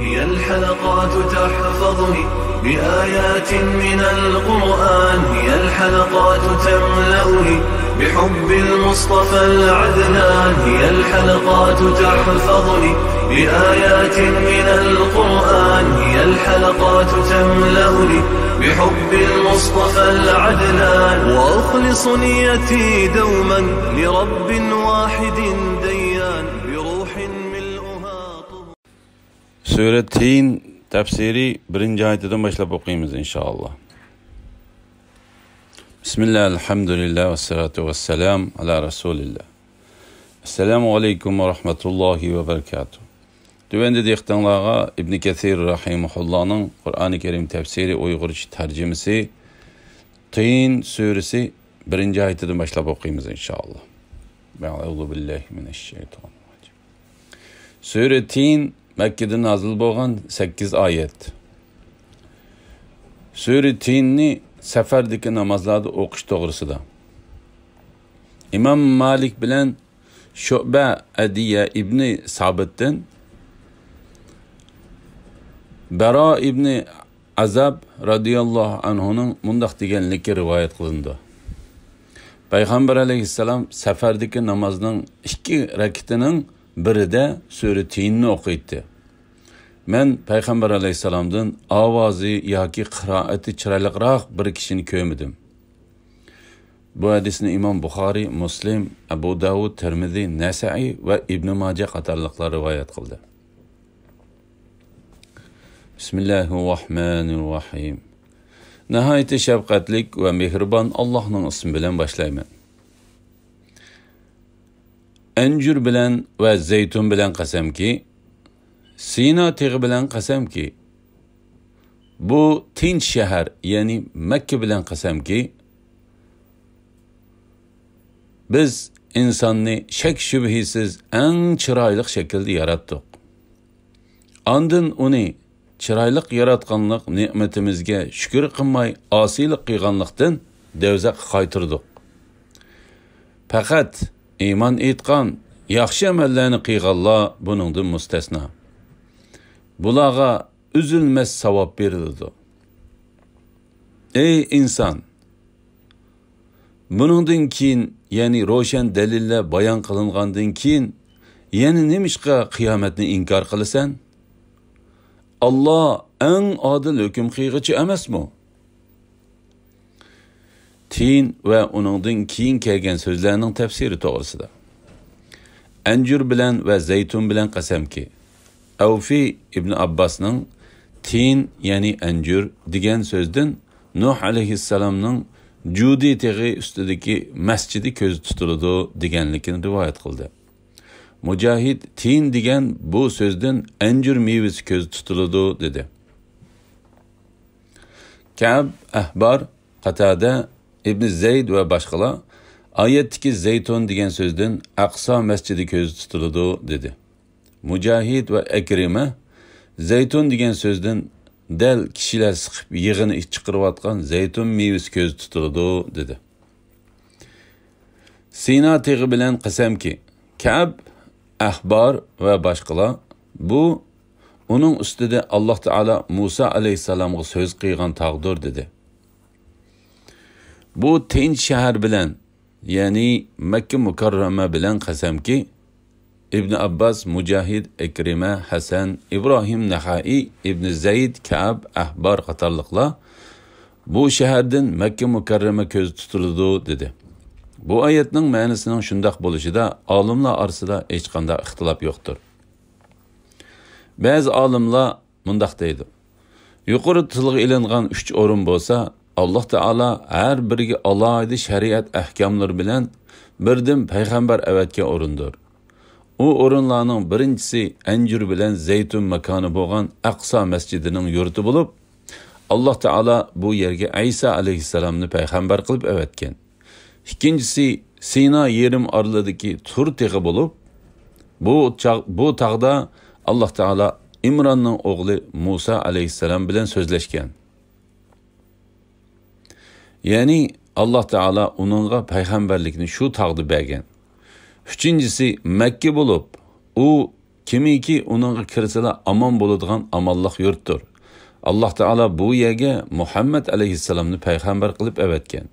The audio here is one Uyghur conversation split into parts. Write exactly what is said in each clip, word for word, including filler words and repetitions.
هي الحلقات تحفظني بآيات من القرآن، هي الحلقات تملأني بحب المصطفى العدنان، هي الحلقات تحفظني بآيات من القرآن، هي الحلقات تملأني بحب المصطفى العدنان، وأخلص نيتي دوما لرب واحد ديان، بروح ملؤها طهور. سۈرە تىن تەپسىرى بىرىنچى ئايىتىدىن باشلاپ ئوقۇيمىز، ئىنشائاللا. بىسمىللا، ئەلھەمدۇلىللا، ۋەسسالاتۇ ۋەسسالامۇ ئالا رەسۇلىللا. ئەسسالامۇ ئەلەيكۇم ۋە رەھمەتۇللاھى ۋە بەرىكاتۇھ. تۆۋەندە دىققىتىڭلارغا ئىبنى كەسىر رەھىمەھۇللانىڭ قۇرئانى كەرىم تەپسىرى ئۇيغۇرچە تەرجىمىسى تىن سۈرىسى بىرىنچى ئايىتىدىن باشلاپ ئوقۇيمىز، ئىنشائاللا. ئەئۇزۇ بىللاھى مىنەششەيتانىررەجىم. سۈرە تىن مەككىدە نازىل بولغان سەككىز ئايەت. سۈرە تىننى سەپەردىكى نامازلاردا ئوقۇش توغرىسىدا ئىمام مالىك بىلەن شۇبە ئەدىيە ئىبنى سابىتتىن، بەرا ئىبنى ئازاب رەزىياللاھۇ ئەنھۇنىڭ مۇنداق دېگەنلىكى رىۋايەت قىلىنىدۇ. پەيغەمبەر ئەلەيھىسسالام سەپەردىكى نامازنىڭ ئىككى رەكىتىنىڭ بىرىدە سۈرە تىننى ئوقۇيتتى. مەن پەيغەمبەر ئەلەيھىسسالامدىن ئاۋازى ياكى قىرائىتى چىرايلىقراق بىر كىشىنى كۆرمىدىم. بۇ ھەدىسنى ئىمام بۇخارىي، مۇسلىم، ئەبۇ داۋۇد، تىرمىزى، نەسەئىي ۋە ئىبنى ماجە قاتارلىقلار رىۋايەت قىلدى. بىسمىللاھىررەھمانىررەھىم. ناھايىتى شەپقەتلىك ۋە مېھرىبان ئاللاھنىڭ ئىسمى بىلەن باشلايمەن. ئەنجۈر بىلەن ۋە زەيتۇن بىلەن قەسەمكى، سىنا تېغى بىلەن قەسەمكى، بۇ تىنچ شەھەر، يەنى مەككە بىلەن قەسەمكى، بىز ئىنساننى شەك-شۈبھىسىز ئەڭ چىرايلىق شەكىلدە ياراتتۇق. ئاندىن ئۇنى چىرايلىق ياراتقانلىق نېمىتىمىزگە شۈكۈر قىلماي ئاسىيلىق قىلغانلىقتىن دەۋزەخكە قايتۇردۇق. پەقەت ئىمان ئېيتقان، ياخشى ئەمەللەرنى قىلغانلار بۇنىڭدىن مۇستەسنا. بۇلارغا ئۈزۈلمەس ساۋاب بېرىلىدۇ. ئەي ئىنسان! بۇنىڭدىن كېيىن، يەنى روشەن دەلىللەر بايان قىلىنغاندىن كېيىن، يەنە نېمىشقا قىيامەتنى ئىنكار قىلىسەن؟ ئاللا ئەڭ ئادىل ھۆكۈم قىلغۇچى ئەمەسمۇ؟ تىن ۋە ئۇنىڭدىن كېيىن كەلگەن سۆزلەرنىڭ تەپسىرى توغرىسىدا. ئەنجۈر بىلەن ۋە زەيتۇن بىلەن قەسەمكى، ئەۋفى ئىبنى ئابباسنىڭ تىن، يەنى ئەنجۈر دېگەن سۆزدىن نۇھ ئەلەيھىسسالامنىڭ جۇدى تېغى ئۈستىدىكى مەسچىتى كۆزدە تۇتۇلىدۇ دېگەنلىكىنى رىۋايەت قىلدى. مۇجاھىد تىن دېگەن بۇ سۆزدىن ئەنجۈر مېۋىسى كۆزدە تۇتۇلىدۇ دېدى. كەئب، ئەھبار، قاتادە، ئىبنى زەيد ۋە باشقىلار ئايەتتىكى زەيتۇن دېگەن سۆزدىن ئەقسا مەسچىتى كۆزدە تۇتۇلىدۇ دېدى. مۇجاھىد ۋە ئەكرىمە زەيتۇن دېگەن سۆزدىن دەل كىشىلەر سىقىپ يېغىنى چىقىرىۋاتقان زەيتۇن مېۋىسى كۆزدە تۇتۇلىدۇ دېدى. سىنا تېغى بىلەن قەسەمكى، كەئب، ئەھبار ۋە باشقىلار، بۇ ئۇنىڭ ئۈستىدە ئاللاھ تائالا مۇسا ئەلەيھىسسالامغا سۆز قىلغان تاغدۇر دېدى. بۇ تىنچ شەھەر بىلەن، يەنى مەككە مۇكەررەمە بىلەن قەسەمكى، ئىبنى ئابباس، مۇجاھىد، ئىكرىمە، ھەسەن، ئىبراھىم نەخەئىي، ئىبنى زەيد، كەئب، ئەھبار قاتارلىقلار بۇ شەھەردىن مەككە مۇكەررەمە كۆزدە تۇتۇلىدۇ دېدى. بۇ ئايەتنىڭ مەنىسىنىڭ شۇنداق بولۇشىدا ئالىملار ئارىسىدا ھېچقانداق ئىختىلاپ يوقتۇر. بەزى ئالىملار مۇنداق دەيدۇ، يۇقىرىدا تىلغا ئېلىنغان ئۈچ ئورۇن بولسا، ئاللاھ تائالا ھەر بىرىگە ئالاھىدە شەرىئەت ئەھكاملىرى بىلەن بىردىن پەيغەمبەر ئەۋەتكەن ئورۇندۇر. ئۇ ئورۇنلارنىڭ بىرىنچىسى ئەنجۈر بىلەن زەيتۇن ماكانى بولغان ئەقسا مەسچىتىنىڭ يۇرتى بولۇپ، ئاللاھ تائالا بۇ يەرگە ئەيسا ئەلەيھىسسالامنى پەيغەمبەر قىلىپ ئەۋەتكەن. ئىككىنچىسى، سىنا يېرىم ئارىلىدىكى تۇر تېغى بولۇپ، بۇ چاغ-، بۇ تاغدا ئاللاھ تائالا ئىمراننىڭ ئوغلى مۇسا ئەلەيھىسسالام بىلەن سۆزلەشكەن. يەنى ئاللاھ تائالا ئۇنىڭغا پەيغەمبەرلىكنى شۇ تاغدا بەرگەن. ئۈچىنچىسى مەككە بولۇپ، ئۇ كىمكى ئۇنىڭغا كىرسىلا ئامان بولىدىغان ئامانلىق يۇرتتۇر. ئاللاھ تائالا بۇ يەرگە مۇھەممەد ئەلەيھىسسالامنى پەيغەمبەر قىلىپ ئەۋەتكەن.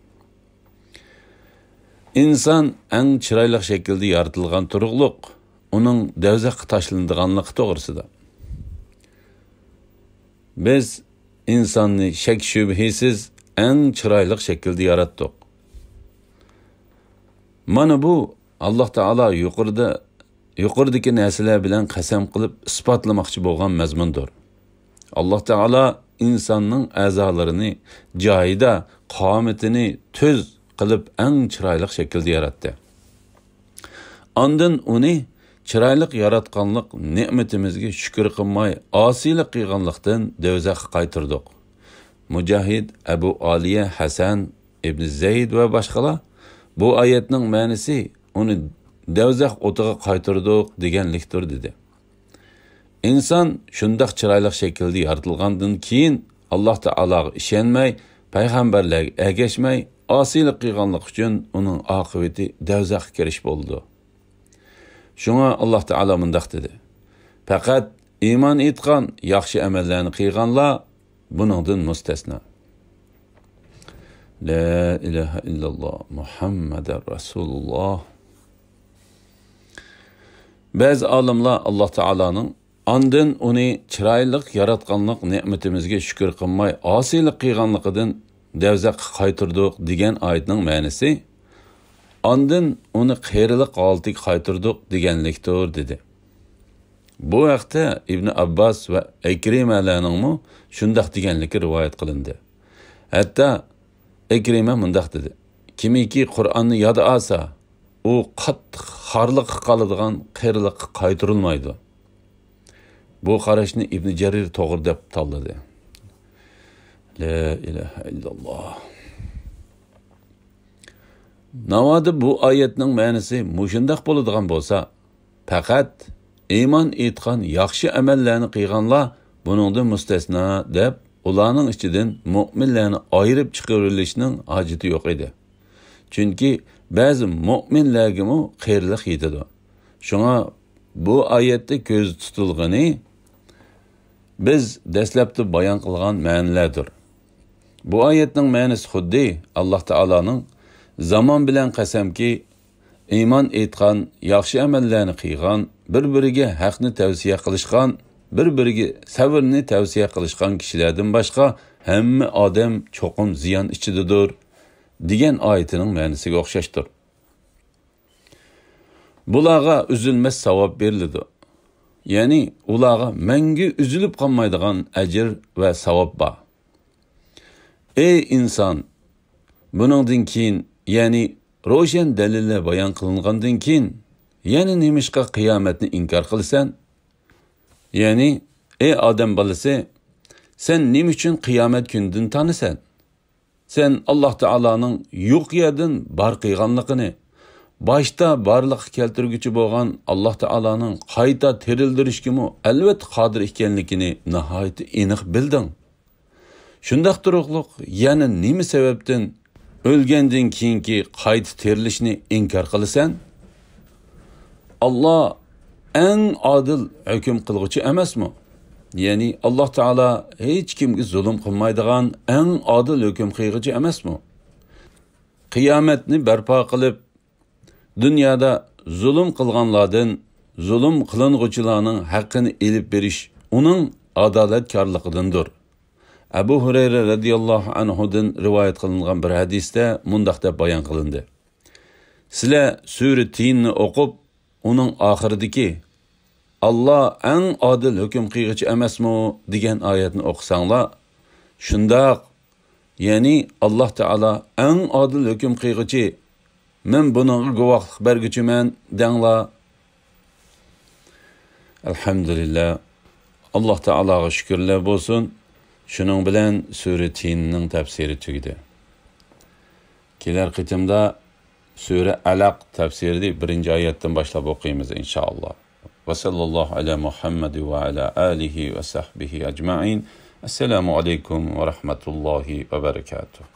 ئىنسان ئەڭ چىرايلىق شەكىلدە يارىتىلغان تۇرۇقلۇق، ئۇنىڭ دەۋزەخكە تاشلىنىدىغانلىقى توغرىسىدا. بىز ئىنساننى شەك-شۈبھىسىز ئەڭ چىرايلىق شەكىلدە ياراتتۇق. مانا بۇ ئاللاھ تائالا يۇقىرىدا، يۇقىرىدىكى نەرسىلەر بىلەن قەسەم قىلىپ ئىسپاتلىماقچى بولغان مەزمۇندۇر. ئاللاھ تائالا ئىنساننىڭ ئەزالىرىنى جايىدا، قامىتىنى تۈز قىلىپ ئەڭ چىرايلىق شەكىلدە ياراتتى. ئاندىن ئۇنى چىرايلىق ياراتقانلىق نېمىتىمىزگە شۈكۈر قىلماي، ئاسىيلىق قىلغانلىقتىن دەۋزەخكە قايتۇردۇق. مۇجاھىد، ئەبۇ ئالىيە، ھەسەن، ئىبنى زەيد ۋە باشقىلار بۇ ئايەتنىڭ مەنىسى ئۇنى دەۋزەخ ئوتىغا قايتۇردۇق دېگەنلىكتۇر، دېدى. ئىنسان شۇنداق چىرايلىق شەكىلدە يارىتىلغاندىن كېيىن، ئاللاھ تائالاغا ئىشەنمەي، پەيغەمبەرلەرگە ئەگەشمەي، ئاسىيلىق قىلغانلىقى ئۈچۈن ئۇنىڭ ئاقىۋىتى دەۋزەخكە كىرىش بولىدۇ. شۇڭا ئاللاھ تائالا مۇنداق دېدى: پەقەت ئىمان ئېيتقان، ياخشى ئەمەللەرنى قىلغانلار بۇنىڭدىن مۇستەسنا. لا ئىلاھە ئىللاللاھ، مۇھەممەدەر رەسۇلۇللاھ. بەزى ئالىملار ئاللاھ تائالانىڭ ئاندىن ئۇنى چىرايلىق ياراتقانلىق نېمىتىمىزگە شۈكۈر قىلماي، ئاسىيلىق قىلغانلىقىدىن دەۋزەخكە قايتۇردۇق دېگەن ئايەتنىڭ مەنىسى، ئاندىن ئۇنى قېرىلىق ھالىتىگە قايتۇردۇق دېگەنلىكتۇر، دېدى. بۇ ھەقتە ئىبنى ئابباس ۋە ئەكرىمەلەرنىڭمۇ شۇنداق دېگەنلىكى رىۋايەت قىلىندى. ھەتتا ئەكرىمە مۇنداق دېدى: كىمكى قۇرئاننى ياد ئالسا، ئۇ قاتتىق خارلىققا قالىدىغان قېرىلىققا قايتۇرۇلمايدۇ. بۇ قاراشنى ئىبنى جەرىر توغرا دەپ تاللىدى. لا ئىلاھە ئىللاللاھ. ناۋادا بۇ ئايەتنىڭ مەنىسى مۇشۇنداق بولىدىغان بولسا، پەقەت ئىمان ئېيتقان، ياخشى ئەمەللەرنى قىلغانلار بۇنىڭدىن مۇستەسنا دەپ، ئۇلارنىڭ ئىچىدىن مۆمىنلەرنى ئايرىپ چىقىرىۋېلىشنىڭ ھاجىتى يوق ئىدى. چۈنكى بەزى مۆمىنلەرگىمۇ قېرىلىق يېتىدۇ. شۇڭا بۇ ئايەتتە كۆزدە تۇتۇلغىنى بىز دەسلەپتە بايان قىلغان مەنىلەردۇر. بۇ ئايەتنىڭ مەنىسى خۇددى ئاللاھ تائالانىڭ زامان بىلەن قەسەمكى، ئىمان ئېيتقان، ياخشى ئەمەللەرنى قىلغان، بىر-بىرىگە ھەقنى تەۋسىيە قىلىشقان، بىر-بىرىگە سەۋرنى تەۋسىيە قىلىشقان كىشىلەردىن باشقا ھەممە ئادەم چوقۇم زىيان ئىچىدىدۇر، دېگەن ئايىتىنىڭ مەنىسىگە ئوخشاشتۇر. بۇلارغا ئۈزۈلمەس ساۋاب بېرىلىدۇ. يەنى ئۇلارغا مەڭگۈ ئۈزۈلۈپ قالمايدىغان ئەجىر ۋە ساۋاب بار. ئەي ئىنسان! بۇنىڭدىن كېيىن، يەنى روشەن دەلىللەر بايان قىلىنغاندىن كېيىن، يەنە نېمىشقا قىيامەتنى ئىنكار قىلىسەن؟ يەنى، ئەي ئادەم بالىسى، سەن نېمە ئۈچۈن قىيامەت كۈنىدىن تانىسەن؟ سەن ئاللاھ تائالانىڭ يوق يەردىن بار قىلغانلىقىنى، باشتا بارلىققا كەلتۈرگۈچى بولغان ئاللاھ تائالانىڭ قايتا تىرىلدۈرۈشكىمۇ ئەلۋەتتە قادىر ئىكەنلىكىنى ناھايىتى ئېنىق بىلدىڭ. شۇنداق تۇرۇقلۇق يەنە نېمە سەۋەبتىن ئۆلگەندىن كېيىنكى قايتا تىرىلىشنى ئىنكار قىلىسەن؟ ئاللاھ ئەڭ ئادىل ھۆكۈم قىلغۇچى ئەمەسمۇ؟ يەنى ئاللاھ تائالا ھېچ كىمگە زۇلۇم قىلمايدىغان ئەڭ ئادىل ھۆكۈم قىلغۇچى ئەمەسمۇ؟ قىيامەتنى بەرپا قىلىپ، دۇنيادا زۇلۇم قىلغانلاردىن زۇلۇم قىلىنغۇچىلارنىڭ ھەققىنى ئېلىپ بېرىش ئۇنىڭ ئادالەتكارلىقىدىندۇر. ئەبۇ ھۇرەيرە رەزىياللاھۇ ئەنھۇدىن رىۋايەت قىلىنغان بىر ھەدىستە مۇنداق دەپ بايان قىلىندى: سىلەر سۈرە تىننى ئوقۇپ، ئۇنىڭ ئاخىرىدىكى «ئاللا ئەڭ ئادىل ھۆكۈم قىلغۇچى ئەمەسمۇ؟» دېگەن ئايەتنى ئوقۇساڭلار، شۇنداق، يەنى ئاللا تائالا ئەڭ ئادىل ھۆكۈم قىلغۇچى، مەن بۇنىڭغا گۇۋاھلىق بەرگۈچىمەن دەڭلار. ئەلھەمدۇلىللا، ئاللا تائالاغا شۈكۈرلەر بولسۇن. شۇنىڭ بىلەن سۈرە تىننىڭ تەپسىرى تۈگىدى. كېلەر قېتىمدا سۈرە ئەلەق تەپسىرىنى بىرىنچى ئايەتتىن باشلاپ ئوقۇيمىز، ئىنشائاللا. ۋە سەللەللاھۇ ئەلا مۇھەممەد ۋە ئەلا ئالىھى ۋە سەھبىھى ئەجمەئىن. ئەسسالامۇ ئەلەيكۇم ۋە رەھمەتۇللاھى ۋە بەرەكاتۇھ.